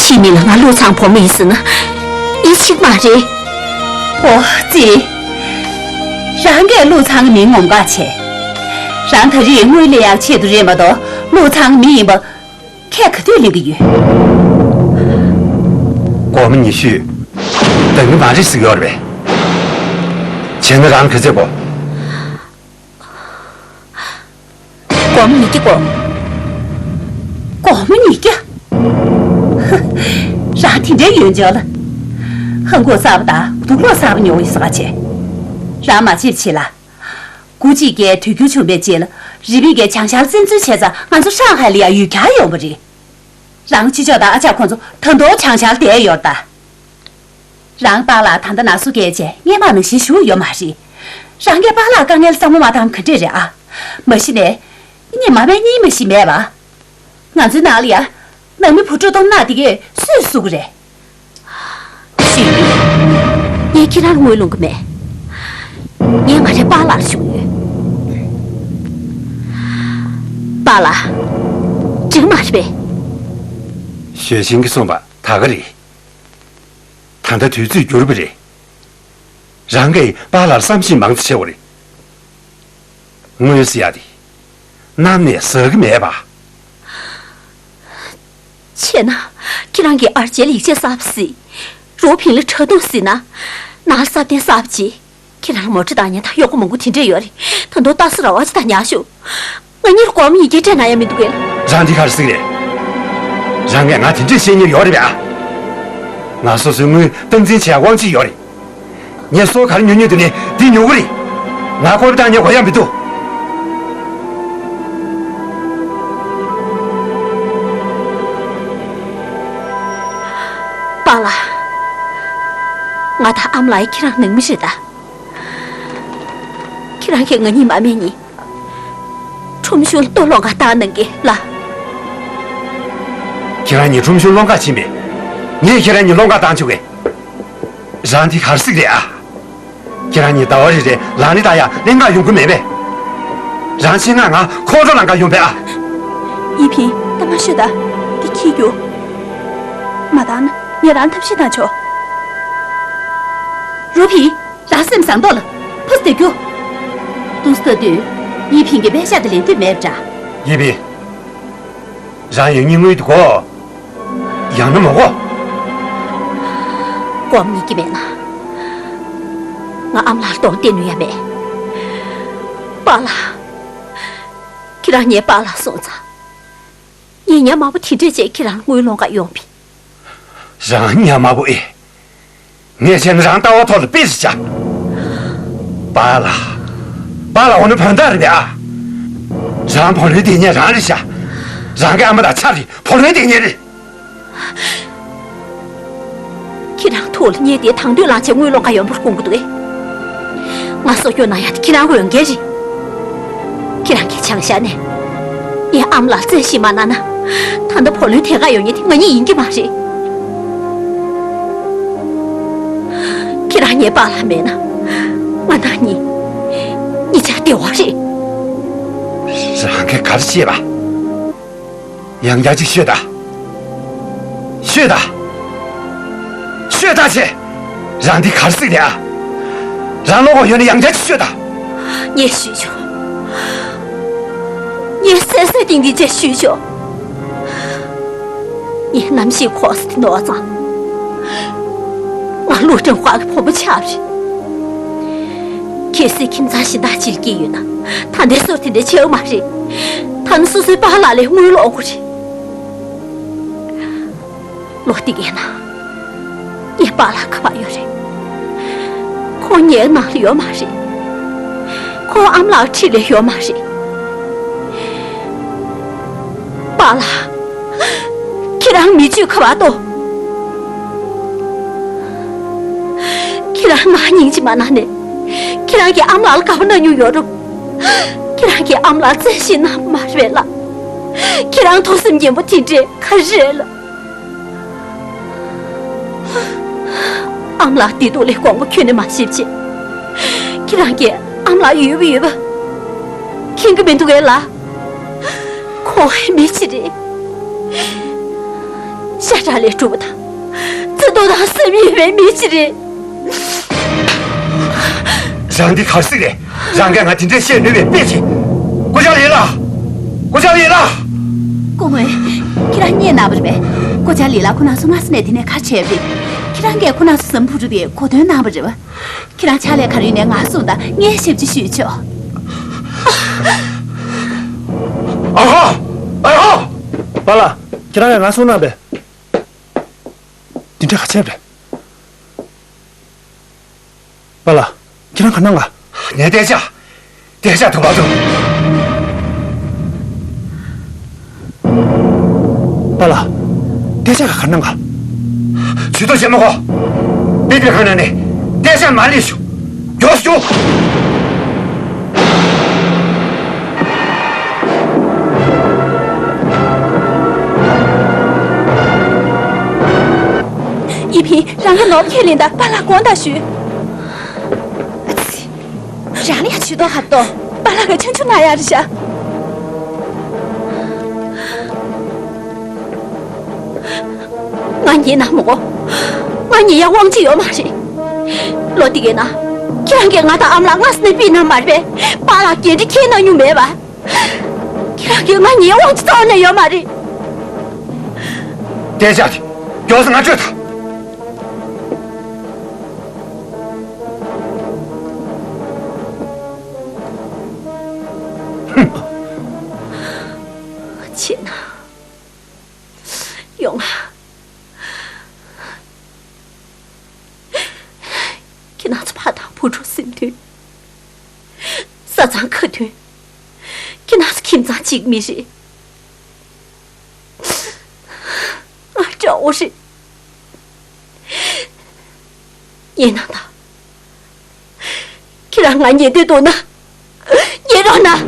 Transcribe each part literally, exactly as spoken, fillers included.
ཁྱེད་གཉིས་ལ་ང་བློ་ཚང་བུ་མོ་ཡིན་ཟེར་ན་ཡིད་ཆེས་མ་རེད། ཨོ་ཙི། རང་གིས་བློ་ཚང་མིན་ངོམ་ག་བྱས། རང་ད་རེས་དངུལ་ལེན་ཡག་ཆེད་དུ་རེད་མ་གཏོགས་བློ་ཚང་མི་ཡིན་པ། ཁས་ག་དུས་ལེན་གི་ཡོད། སྒོར་མོ་ཉི་ཤུ། འདང་གི་མ་རེད་ཟེར་གི་ཡོད་རེད་པས། བྱས་ན་རང་ག་ཚོད་དགོས། སྒོར་མོ་ཉིས་བརྒྱ་དགོས། སྒོར་མོ་ཉིས་བརྒྱ། ཧ། རང་དེ་འདྲའི་ཡོན་ཆབ་ལ། ཧང་གོ་གསར་པ་དང་དུག་ལོག་གསར་པ་ཉོ་ཡི་ས་ག་བྱས། རང་མ་བྱེད་བྱེད་ལ། དགུ་གཅིག་གི་དུས་འགྱུར་བྱུང་བའི་རྗེས་ལ་རི་པིན་གྱིས་བྱང་ཤར་བཙན་འཛུལ་བྱས་ཙང་ང་ཚོ་ཧྲང་ཧའེ་ལ་ཡང་ཡུལ་གྱར་ཡོང་བ་རེད། རང་ཕྱི་ཕྱོགས་དང་ཨ་ཅག་ཁོང་ཚོ་ད་དུང་བྱང་ཤར་བསྡད་ཡོད་ད། རང་པཱ་ལགས་ད་ལྟ་ན་ཟུག་སྐྱེས་བྱས་སྔན་མ་ནང་བཞིན་བཞུགས་ཡོད་མ་རེད། རང་གིས་པཱ་ལགས་དཀའ་ངལ་བསམ་བློ་མ་བཏང་ག་འདྲས་རེད་ཨ། མ་གཞི་ནས། ངས་མ་སྨད་གཉིས་མ་ཞིག་མེད་པ། ང་ཚོའི་ནང་ལ་ཡ། ནང་མི་བུ་ཕྲུག་སྟོང་ནག་དེ་གས་སུས་བསུ་གི་རེད། ཞུས་ཡོད། ངས་ཁྱེད་རང་ལ་དངུལ་སློང་གི་མེད། ངས་ང་རའི་པཱ་ལགས་ལ་ཞུ་གི་ཡོད། པཱ་ལགས། འགྲིག་མ་རེད་པས། ཞོལ་ཆེན་གྱིས་གསུངས་པ་ད་ག་རེད། ད་ལྟ་དུས་ཚོད་འགྱུར་བ་རེད། རང་གིས་པཱ་ལགས་ལ་བསམ་ཤེས་མང་ཙམ་བྱེད་དགོས་རེད། དངུལ་ཟེར་ཡ་དེ། གནམ་ནས་ཟག་གི་མེད་པ། བྱས་ན། ཁྱེད་རང་གིས་ཨར་ཅེ་ལ་ཡིག་ཆ་གསར་པ་གཟིགས། རུའུ་ཕིང་ལ་ཁྲག་འཐུང་གཟིགས་ན། ནང་ལ་སྲབ་གདན་གསར་པ་གཅིག་ཁྱེད་རང་ལ་མོ་ཊ་བཏང་མཁན་དང་གཡོག་པོ་མང་པོ་དེ་འདྲས་ཡོད་རེད། ད་དུང་ཏཱ་སི་ར་བ་ཅིག་དང་ཉག་ཤོག་ང་གཉིས་ལ་སྒོར་མོ་ཉིས་བརྒྱ་སྤྲད་ན་ཡང་མི་འདུག་གས། རང་འདི་ག་རེ་ཟེར་གི་རེད། རང་གིས་ང་དེ་འདྲས་བཤད་མཁན་ཡོད་རེད་པས་ཨ། ང་སོ་སོའི་དངུལ་སྟངས་འཛིན་བྱེད་ཡ་དབང་ཆ་ཡོད་རེད། ངས་སོ་ག་རེ་ཉོ་སྙིང་འདུག་ནས་འདི་ཉོ་གི་རེད། ང་ཀོ་བི་བཏང་ཉོ་དགོས་ཡ་མི་འདུག་པཱ་ལགས། ང་དང་ཨ་མ་ལགས་ཁྱེད་རང་ནང་མི་རེད་ད། ཁྱེད་རང་གིས་ང་གཉིས་མ་སྨད་གཉིས། ཁྲོམ་གཞུང་ལ་གཏོར་བརླག་ག་བཏང་གནང་གི་ལ། ཁྱེད་རང་གཉིས་ཁྲོམ་གཞུང་སློང་ག་ཕྱིན་པས། ངས་ཁྱེད་རང་གཉིས་སློང་ག་བཏང་ཆོག་གི། རང་འདི་ག་རེ་ཟེར་གི་རེད་ཨ། ཁྱེད་རང་གཉིས་ཟླ་བ་རེ་རེ་ལག་ལེན་བསྟར་ཡ་ལེན་ག་ཡོང་གི་མེད་པས། རང་ཆེད་མངགས་ང་ཁོང་ཁྲོ་ལངས་ག་ཡོང་པས་ཨ། ཡི་ཕིང་། ད་མ་ཤོད་ད། འདི་ཁྱི་རྒྱུག་མ་བཏང་ན་ངས་རང་ཐབས་ཤེས་བཏང་ཆོག་རུ་ཕིང་། རང་སེམས་བཟང་མདོག་ལ། ཕུ་སྟེ་རྒྱུག་ཏུང་སི་ལྟ་དུས། ཡི་ཕིང་གི་པད་ཤག་དེ་ལེན་འདོད་མེད་འདྲ། ཡི་ཕིང་། རང་ཡོད་ཉིན་དངུལ་དེ་གོ། ཡང་ན་མ་གོ། སྒོར་མོ་ཉིས་བརྒྱ་མེད་ན། ང་ཨ་མ་ལགས་ལ་གདོང་གཏད་ནུས་ཡ་མེད། པཱ་ལགས། ཁྱེད་རང་ངའི་པཱ་ལགས་སོང་ཙང་། ངས་ཉམས་དམའ་པོ་དེ་འདྲས་བྱས་ཁྱེད་རང་ལ་དངུལ་སློང་ག་ཡོང་བས། རང་ཉམས་དམའ་པོ་ཨེ། ངས་བྱས་ན་རང་ལྟ་བ་ཐོག་ལ་དཔེ་ཞིག་བྱ། པཱ་ལགས། པཱ་ལགས་འོ་ན་བོན་བདག་རེད་པས་ཨ། རང་བུ་ལོན་དེ་ཉེ་རང་རེད་ཤག་རང་གི་ཨ་མ་དང་ཆབས་ཅིག་བུ་ལོན་དེ་ཉེ་རེད། ཁྱེད་རང་ཐུགས་ལ་ཉེ་དེ་དང་དུས་ལངས་བྱས་དངུལ་སློང་ག་ཡོང་བར་དགོངས་ཀྱི་འདུག་གས། ང་སྲོག་སྐྱོབ་གནང་ཡ་དེ་ཁྱེད་རང་གི་འོས་འགན་རེད། ཁྱེད་རང་གིས་བྱང་ཤར་ནས་ངའི་ཨ་མ་ལགས་བཙན་ཤེད་མ་གནང་ན། ད་ལྟ་བུ་ལོན་དེ་ག་ཡོང་མཁན་དེ་ང་གཉིས་ཡིན་གྱི་མ་རེད། ཁྱེད་རང་ངའི་པཱ་ལགས་མེད་ན། ང་རང་གཉིས་གཉིས་ཆ་བདེ་བ་རེད། རང་གིས་ག་རེ་བཤད་པ། ཡང་བསྐྱར་ཅིག་ཤོད་ད། ཤོད་ད། ཤོད་ད་ཆེ། རང་འདི་ག་རེ་ཟེར་གི་རེད་ཨ། རང་བློ་ཁོག་ཡོད་ན་ཡང་བསྐྱར་ཅིག་ཤོད་ད། ངས་ཞུས་ཆོག་ངས་གསལ་གསལ་ཏིང་ཏིང་བྱས་ཞུས་ཆོག་ངས་རྣམ་ཤེས་འཁོར་ས་དེ་ནོར་ཙང་། ང་ཀླུ་ཀྲུང་ཧྭ་གི་བུ་མོ་ཆགས་པ་རེད། གལ་སྲིད་ཁྱིམ་ཚང་གཞན་དག་ཅིག་སྐྱེས་ཡོད་ན་ད་ལྟའི་བཟོ་འདྲ་དེ་འདྲ་བྱེད་འོས་མ་རེད། ད་ནི་སོ་སོའི་པཱ་ལགས་ལ་དངུལ་སློང་དགོས་རེད། ལོ་འདི་གའི་ནང་ངའི་པཱ་ལགས་ག་པར་ཡོད་རེད། ཁོང་ངའི་ནང་ལ་ཡོད་མ་རེད། ཁོང་ཨ་མ་ལགས་འཁྲིས་ལ་ཡོད་མ་རེད། པཱ་ལགས། ཁྱེད་རང་མིག་ཆུ་ག་པར་གཏོང་། ཁྱེད་རང་ང་སྙིང་རྗེ་མ་གནང་ནས། ཁྱེད་རང་གིས་ཨ་མ་ལགས་ལ་ག་པར་གནང་མྱོང་ཡོད་རུང་། ཁྱེད་རང་གིས་ཨ་མ་ལགས་བཙན་ཤེད་གནང་མ་རེད་ལ། ཁྱེད་རང་ཐུགས་སེམས་ངན་པོ་དེ་འདྲས་ག་རེ་རེད་ལ། ཨ་མ་ལགས་བདེ་སྡུག་ལས་དགོངས་པ་ཁྱོན་ནས་མ་ཤེས་བྱས། ཁྱེད་རང་གིས་ཨ་མ་ལགས་ཡོད་པ་ཡོད་པ་མཁྱེན་གྱི་མི་འདུག་གས་ལགས། ཁོང་མི་ཞིག་རེད། ཤ་ཁྲག་ལས་གྲུབ་པ་དང་། བརྩེ་དུང་དང་སེམས་ཡོད་པའི་མི་ཞིག་རེད། རང་འདི་གར་སྲིད་རེད། རང་གིས་ང་དེ་འདྲས་བཤད་ནུས་པའི་དཔེ་ཅིག་སྐུ་ཞབས་ལི་ལགས། སྐུ་ཞབས་ལི་ལགས། སྐུ་ངོ། ཁྱེད་རང་རྙེད་གནང་བ་རེད་པས། སྐུ་ཞབས་ལི་ལགས་ཁོ་ན་སུ་མ་སུ་ནས་དེ་ནས་ག་བྱས་པ་རེད། ཁྱེད་རང་གིས་ཁོ་ན་སུ་ཟམ་བུ་རུ་དེ་གོ་དོན་གནང་བ་རེད་པ། ཁྱེད་རང་ཕྱག་ལས་ག་རེ་ཡིན་ནའི་ང་གསུངས་དང་། ངས་ཞབས་ཕྱི་ཞུས་ཆོག་ཨ་ཧོ། ཨ་ཧོ། པཱ་ལགས། ཁྱེད་རང་གིས་ང་གསུངས་གནང་པས། འདི་འདྲ་ག་བྱས་པ་རེད། པཱ་ལགས། ཁྱེད་རང་ག་གནང་ག་ངས་བལྟས་ཤག་བལྟས་ཤག་ཐུབ་པ་ཐུབ། པཱ་ལགས། བལྟས་ཤག་ག་ག་གནང་ག་ཇུས་གཏོགས་བྱེད་མ་དགོས། དཔེ་དེབ་ཁང་ནང་ནས་བལྟས་ཤག་མར་སླེབས་ཤོག་མགྱོགས་སུ་བྱུང་། ཡིན་ཕིན། རང་གི་ནོར་ཁས་ལེན་དང་། པཱ་ལགས་དགོངས་དག་ཞུ། ཨ་ཙི། རང་ལ་ཡང་ཇུས་གཏོགས་ག་རེ་གཏོང་། པཱ་ལགས་ཀྱིས་ཆུང་ཆུང་གནང་ཡག་རེད་ཤག་ང་ཉེས་ན་མོ། ང་ཉེས་ཡག་དབང་ཅིག་ཡོད་མ་རེད། ལོ་འདི་གའི་ནང་ཁྱེད་རང་གིས་ང་དང་ཨ་མ་ལགས་སྔ་ས་ནས་ཕུད་གནང་བ་མ་རེད་པས། པཱ་ལགས་འགན་འཁྲི་འཁྱེར་གནང་མྱོང་མེད་པ། ཁྱེད་རང་གིས་ང་ཉེས་དབང་ཅིག་རྩ་བ་ནས་ཡོད་མ་རེད། བསྡད་བཞག་དེ། མགྱོགས་སེ་ང་བྲོས་ཐལ། ཕྱིན་ན་ཡོང་ང་། ཁྱེད་རང་ཚོ་ཕ་དང་བུ་ཕྲུག་སེམས་མཐུན། བཟའ་ཚང་ཁ་མཐུན། ཁྱེད་རང་ཚོ་ཁྱིམ་ཚང་གཅིག་མི་རེད། ང་དགྲ་བོ་རེད། ཉན་ན་ད། ཁྱེད་རང་ང་ཉན་འདོད་འདུག་ན། ཉན་རོགས་གནང་།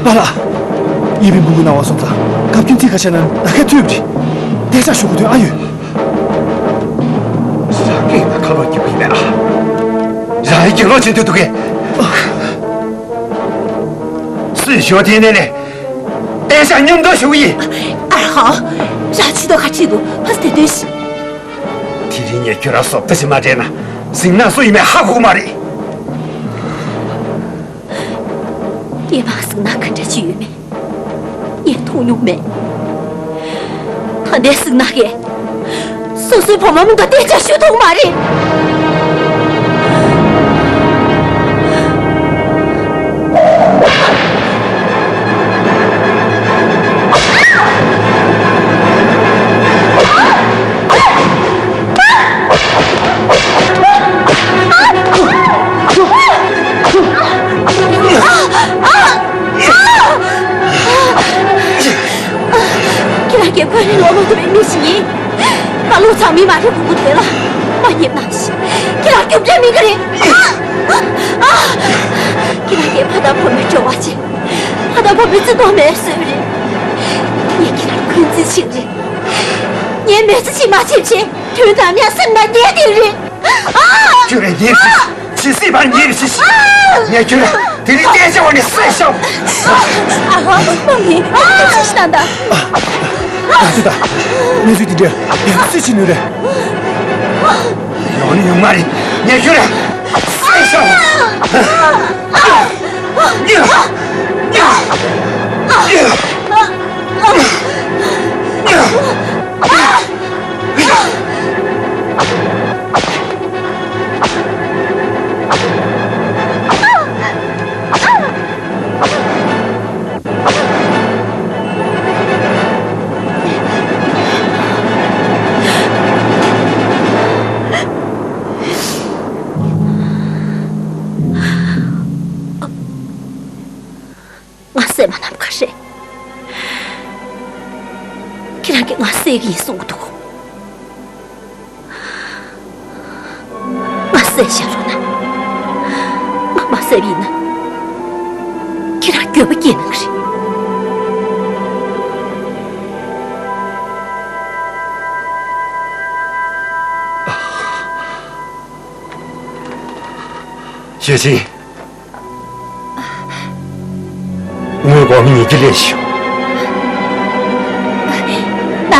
པཱ་ལགས། ཡིན་ཕིན་སྤུ་གུ་ན་བ་སོང་ཙང་། སྐབས་རྒྱུན་ཅིག་ཁ་ཤས་ན་ད་གས་ཐུབ་རེད། བསྡད་ཤག་ཞུ་དགོས་དོན་ཨ་ཡོད། རང་གིས་ང་ཁ་ལོ་རྒྱབ་ཀྱི་མེད་ཨ། རང་ཡི་གེ་ལོག་བྱེད་འདོད་འདུག་གས། སུས་ཞུ་དེ་ནས་ནས། བསྡད་ཤག་མཉམ་དུ་ཞུ་གི་ཡིན། ཨ་ཧོ། རང་ཕྱི་ཐོག་ཁ་ཕྱིན་འདུག་ཕ་སི་དེ་དོན་ཞིག་དེ་རིང་ངས་ཁྱོད་རང་བཟོ་ལྟ་ཞིག་མ་སྤྲད་ན། གཟིགས་ན་སུ་ཡིན་མིན་ཧ་གོ་གི་མ་རེད། ངས་མ་གཟིགས་ན་ག་འདྲ་ཅིག་ཡོད་མེད། ངས་མཐོང་མྱོང་མེད། ད་ལྟའི་གཟིགས་ན་གས། སོ་སོའི་བུ་མོ་མིང་དུ་གཏན་འཇགས་ཞུ་ཐུབ་མ་རེད། ཁྱེད་རང་གིས་ཁོའི་རིགས་ལོག་མ་ཐུབ་པའི་མི་ཞིག་ཡིན། ང་ལོ་ཚང་མི་མ་རེད། ཁོ་ཁོ་དེ་ལ་མ་ཉེས་ནང་བཞིན། ཁྱེད་རང་རྒྱུ་འབྲས་མི་འགའ་རེད། ཁྱེད་རང་གིས་ཕ་དང་བུ་མོའི་འབྲེལ་བ་བཅད། ཕ་དང་བུ་མོའི་བརྩེ་དུང་མེད་བཟོས་པ་རེད། ངས་ཁྱེད་རང་འཁོན་འཛིན་བྱས་པ་རེད། ངས་མི་ཚེ་གཅིག་མ་བྱེད་བྱས། དུས་ནམ་ཡང་སེམས་ནང་ཉལ་བསྡད་རེད། ཁྱོད་རང་ཉལ་ཤིག་ཇི་སྲིད་བར་ཉལ་ཤིག་ངས་ཁྱོད་ལ་དེ་རིང་གཏན་འཇགས་འོག་ནས་བསད་ཤོག་ཨ་ཧོ། མ་མི། ཁྱོད་ཅི་ཞིག་བཏང་ད། ད་ལྟ་གནས་ཚུལ་འདི་འདྲ་ཡང་སུས་བྱེད་ནུས་རེད། ཡོང་ནི་ཡོང་མ་རེད། ངས་ཁྱོད་ལ་བསད་ཤོག་ང་བསད་མ་ནམ་ག་རེད། ཁྱེད་རང་གིས་ང་བསད་ཀྱི་ཡིན་གསུང་གི་འདུག་ང་བསད་བཞག་རོགས་གནང་། ང་མ་བསད་པ་ཡིན་ན། ཁྱེད་རང་འགྱོད་པ་སྐྱེས་གནང་གི་རེད། ཞེ་ཆིང་། དངུལ་སྒོར་མོ་ཉིས་བརྒྱ་ལེན་ཤོག་ད་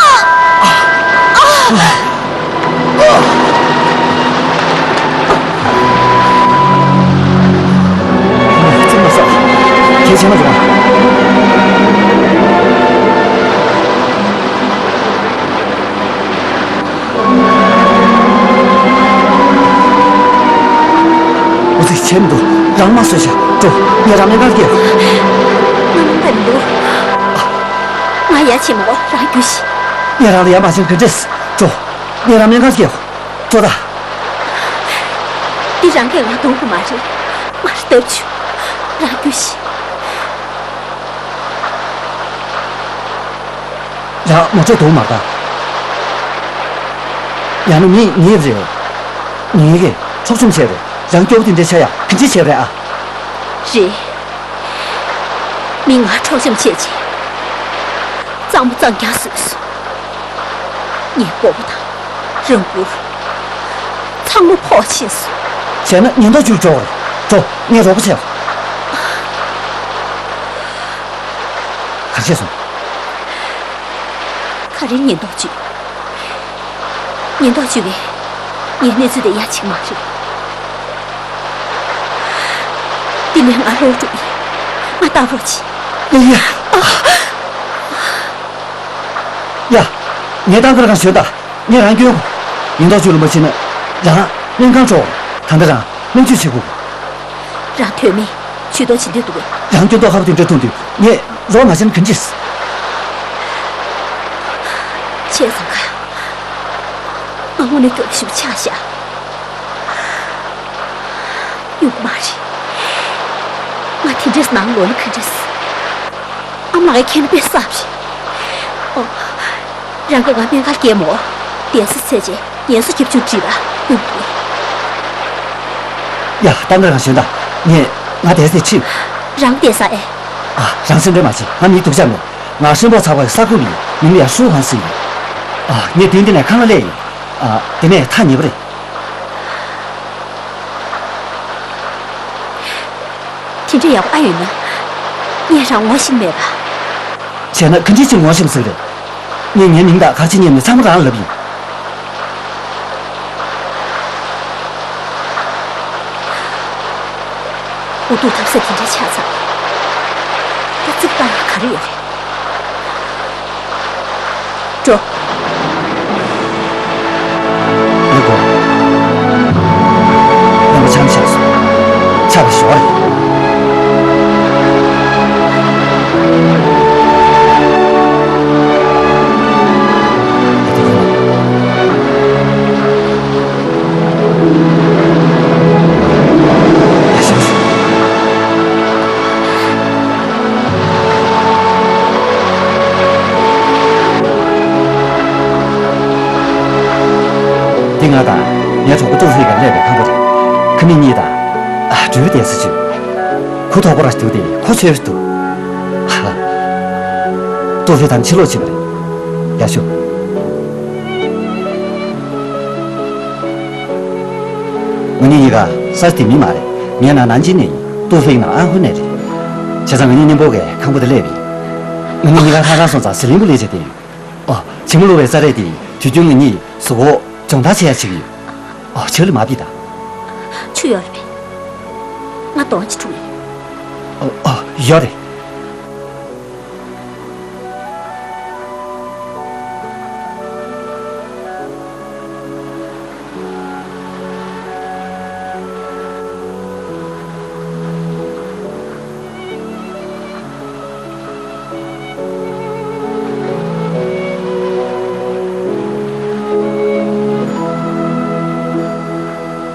ཨ། ཨ། ཨ། ཨ། ཙིག་མ་ཟ། གལ་ཆེན་པོ་རེད་པ། འུ་ཚིག་བྱས་མི་འདུག་རང་མ་བཟོད་བྱ། འགྲོ། ངས་རང་སྨན་ཁང་སྐྱེལ། ང་མ་འདང་མི་འདུག་ང་ཡ་བྱེད་མི་དགོས། རང་རྒྱུགས་ཤིག་ངས་རང་ལ་ཡ་མ་བྱེད་ག་འདྲས། འགྲོ། ངས་རང་སྨན་ཁང་སྐྱེལ། འགྲོ་ད། འདི་རང་གིས་ང་གཏོང་གི་མ་རེད། མར་བརྡབ་བཅུག་རང་རྒྱུགས་ཤིག་རང་ངོ་སྤྲོད་གཏོང་མ་ད། ཡང་ན་མི་ངེས་རེད། ངེས་ཀྱི་འཕྲོག་བཅོམ་བྱས་རེད། རང་སྐྱོ་བོ་དེ་འདྲ་ཆགས་ཡག་ག་འདྲ་བྱས་རེད་ཨ། རེད། མི་ང་འཕྲོག་བཅོམ་བྱས་རྗེས། གཙང་པོ་གཙང་རྐྱང་བཟོས་སོང་། ངའི་སྤོ་བོ་དང་། རང་བུ། ཚང་མ་འཕྲོག་ཕྱིན་སོང་། བྱས་ན་ཉེན་རྟོག་ཅུས་འགྲོ་དགོས་རེད། འགྲོ། ངས་རོགས་པ་བྱེད། ག་རེ་བྱས་སོང་། ག་རེ་ཉེན་རྟོག་ཅུས། ཉེན་རྟོག་ཅུས་པས་ངའི་གནས་ཚུལ་དེ་ཡ་བྱེད་ཀྱི་མ་རེད། འདི་ནས་ང་ལོག་འགྲོ་ཡིན། ང་ལྟ་རོགས་གྱིས། ཡ་ཡ། ཨ། ཡ། ངས་ཏང་ཀར་གང་ཞོན་ད། ངས་རང་སྐྱོན། ཉེན་རྟོག་ཅུས་ལ་མ་ཕྱིན་ན། རང་སྨན་ཁང་འགྲོ། ད་ལྟ་རང་སྨན་བཅོས་བྱེད་དགོས། རང་དོན་མེད་ཇུས་གཏོགས་བྱེད་འདོད་འདུག་གས། རང་སྐྱོན་ཏོག་ཁ་པོ་དེ་འདྲ་མཐོང་དུས་ངས་རོགས་མ་བྱས་ན་ག་འདྲས། བྱས་ཙང་ཀ། ང་དངོས་གནས་སྐྱོ་པོ་ཞིག་ཆགས་ཤག་ཡོང་གི་མ་རེད། ང་དེ་འདྲས་ནང་ལོག་ན་ག་འདྲས། ཨ་མ་ལགས་ཀྱིས་མཁྱེན་ན་དཔེ་བསགས་པ་རེད། ཨོ། རང་གིས་ང་སྨན་ཁང་སྐྱེལ་མོ། བསྡད་ས་བཙལ་རྗེས་ངལ་གསོ་རྒྱབ་བཅུག་བྲིས་པ་ཡོང་གི་རེད། ཡ། ཏང་ཀར་གང་ཞོན་ད། ངས་ང་བསྡད་སའི་ཁྲིད། རང་བསྡད་ས་ཨེ། ཨ། རང་སེམས་ཁྲལ་མ་བྱེད། ང་མི་སྡུག་ཅག་མེད། ང་ཧྲེན་པོ་ཚགས་པར་ས་ཁུག་ཡིན། མིང་ལ་ཡ་ཧྲུའུ་ཧན་ཟེར་ཡིན། ཨ། ངས་དུས་འདི་ནས་ཁང་གླ་སླེབས་ཡིན། ཨ། དེ་ནས་ཐག་ཉེ་པོ་རེད། དེ་འདྲ་ཡག་པོ་ཨ་ཡོད་ན། ངས་རང་ངོ་ཤེས་མེད་པ། བྱས་ན་ག་འདྲ་ཅིག་ངོ་ཤེས་ཟིག་རེད། ངས་ངའི་མིང་དང་ག་རེ་བྱེད་མཁན་ཡིན་མིན་ཚང་མ་རང་ལ་ལབ་ཡིན། འུ་ཐུག་ཐབས་ཟད་དེ་འདྲ་ཆགས་ཚར། ད་རྩིག་པ་ལ་ག་རེ་ཡོད་རེད། འགྲོ། ཨེ་གོ། རྣམ་པ་ཆགས་ཆགས་སོང་། ཆགས་པའི་ཞོར་རེད། འདི་ང་དང་ངའི་གྲོགས་པོ་ཏུའུ་ཧྥེ་ག་སླེབས་པའི་ཁང་པ་རེད། ཁ་མིག་གཉིས་དང་། ཨ། འགྲུལ་པ་བསྡད་ས་བྱོས། གུ་དོག་པོ་ར་འདུག་སྟེ་ཁོ་འཚོལ་འདུག་ཧ། ཏུའུ་ཧྥེ་ད་ཕྱིར་ལོག་ཕྱིན་པ་རེད། ཡག་ཤོས། ང་གཉིས་གཉིས་ཀ་ས་ཆ་དེ་མི་མ་རེད། ངའི་ནང་ནན་ཅིན་ནས་ཡིན། ཏུའུ་ཧྥེ་ནང་ཨན་ཧུའེ་ནས་རེད། བྱས་ཙང་ང་གཉིས་མཉམ་པོ་གས་ཁང་པ་དེ་སླེབས་ཡིན། ང་གཉིས་གཉིས་ཀ་ལྷང་ལྷང་སོང་ཙང་ཟི་ལིང་བུ་ལས་བྱས་ཏེ་ཡིན། ཨོ། བྱེ་མ་བླུགས་པའི་ས་རས་དེ་དུས་རྒྱུན་ང་གཉིས་གཟུགས་པོ་སྦྱོང་བརྡར་བྱེད་ཡ་བྱེད་ཀྱི་ཡོད། ཨོ། ཆེ་ལ་མ་ཕིད་དང་། ཆུ་ཡོད་རེད་པས། ང་གདོང་ཅིག་འཁྲུ་གི་ཡིན། ཨོ། ཨོ། ཡོད་རེད།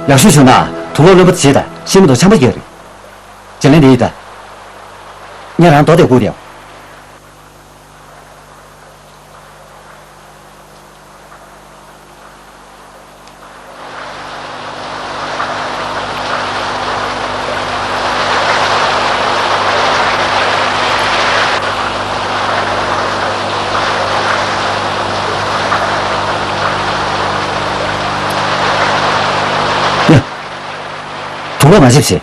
ཡག་ཤོས་བྱུང་ན་དུག་ལོག་རློན་པ་དེ་བྱེད་དང་། ཤི་མི་འདུག་ཆམ་པ་རྒྱག་རེད། བྱེད་ལན་དེ་ཡིན་ད། ངས་རང་རྡོ་དེ་བསྐུར་ཡོང་། ཡ། དུག་ལོག་མ་བྱེད་ཞེས།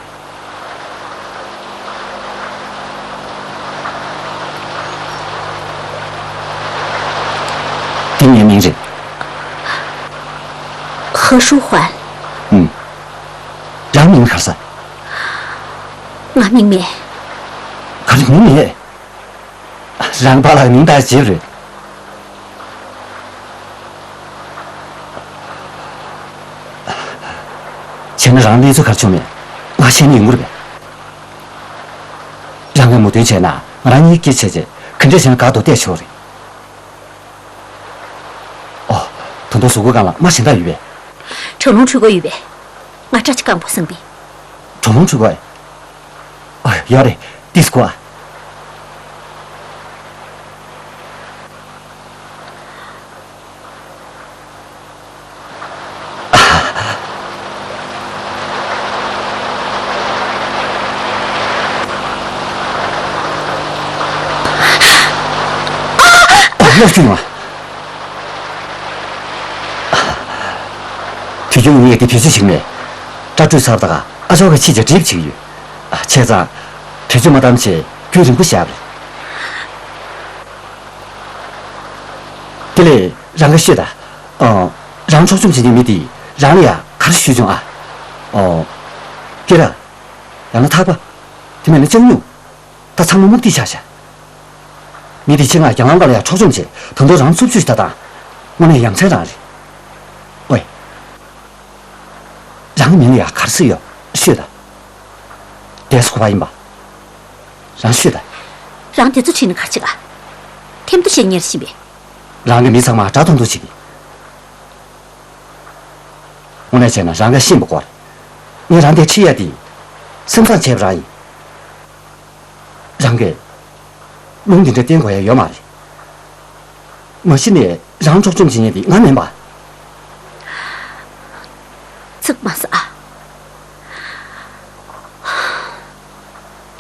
འདི་ངའི་མིང་རེད། ཧེ་ཧྲུའུ་ཧུན། ཨུམ། རང་མིང་ག་རེ་ཟེར། ང་མིང་མེད། ག་རེ་མིང་མེད། རང་པཱ་ལགས་མིང་བཏགས་བྱས་རེད། བྱས་ན་རང་གནས་ཚུལ་ག་རེ་བྱུང་མེད། ང་ཤེས་ན་ཡོང་གི་རེད་པས། རང་གིས་མོས་མཐུན་བྱས་ན་ང་རང་གཉིས་སྐད་ཆ་བྱས་རྗེས་ག་འདྲས་བྱས་ན་དགའ་འདུག་བལྟས་ཆོག་རེད། ཨོ། ད་དུང་གཟུགས་པོ་སྒང་ལ་རྨ་གཞན་དག་ཡོད་པས། གྲང་རླུང་འཁྲུད་དགོས་ཡོད་པས། ང་སྐྲ་ཅིག་སྐམ་པོ་བཟང་པས། གྲང་རླུང་འཁྲུད་དགོས། ཨོ། ཡོད་རེད། ཏིས་ཀོ་ཨ། ཨ། སློབ་སྐྱོན་མ། དུས་རྒྱུན་ངས་དེ་བེད་སྤྱོད་བྱེད་ཀྱི་མེད། སྐྲ་བཀྲུས་ཚར་བ་དང་ཨ་ཅག་གིས་ཕྱིས་ཀྱི་ཌྲིབ་བྱེད་ཀྱི་ཡོད། བྱས་ཙང་བེད་སྤྱོད་མ་བཏང་བྱས་རྒྱུན་རིང་པོ་བཞག་པ་རེད། དེ་ལས་རང་གིས་ཤོད་དང་། ཨ། རང་འཕྲོག་བཅོམ་བྱེད་མཁན་མི་དེས་རང་ལ་ཡ་ག་རེ་ཞུས་བྱུང་ཨ། ཨོ། སྐེ་རགས། ཡང་ན་ཐག་པ། དེ་མིན་ན་ལྕགས་སྨྱུག་ད་ཚང་མ་མུག་མཐིལ་ཆགས་ཤག་མི་དེས་ཆེད་མངགས་རྒྱ་གར་ལ་ཡ་འཕྲོག་བཅོམ་བྱས། ད་དུང་རང་འཚུབ་འཚུབ་ཞིག་ད་བཏང་། དངོས་གནས་ཡ་མཚན་རང་རེད། ཨོའི། རང་གི་མིང་ལ་ཡ་ག་རེ་ཟེར་ཡོད་ཤོད་དང་། དེ་སུ་གོ་བ་ཡིན་པ། རང་ཤོད་དང་། རང་དེ་ཚོ་དྲིས་ན་ག་རེ་བྱེད་ག་ཐེམ་ཐོ་བཤད་ཉེར་བཞིན་པས། རང་གིས་མི་ཚང་མ་དགྲ་མཐོང་ཐོ་བྱེད་ཀྱི། དངོས་གནས་བྱས་ན་རང་གིས་ཤེས་པ་དགོས་རེད། ངས་རང་དེ་ཁྲིད་ཡ་དེ། སེམས་བཟང་བྱས་པ་རང་ཡིན། རང་གིས་རླུང་འདི་འདྲ་བསྟན་དགོས་ཡ་ཡོད་མ་རེད། མ་གཞི་ནས་རང་འཕྲོག་བཅོམ་བྱེད་མཁན་དེ་ང་མིན་པ། ཚིག་མ་ཟ།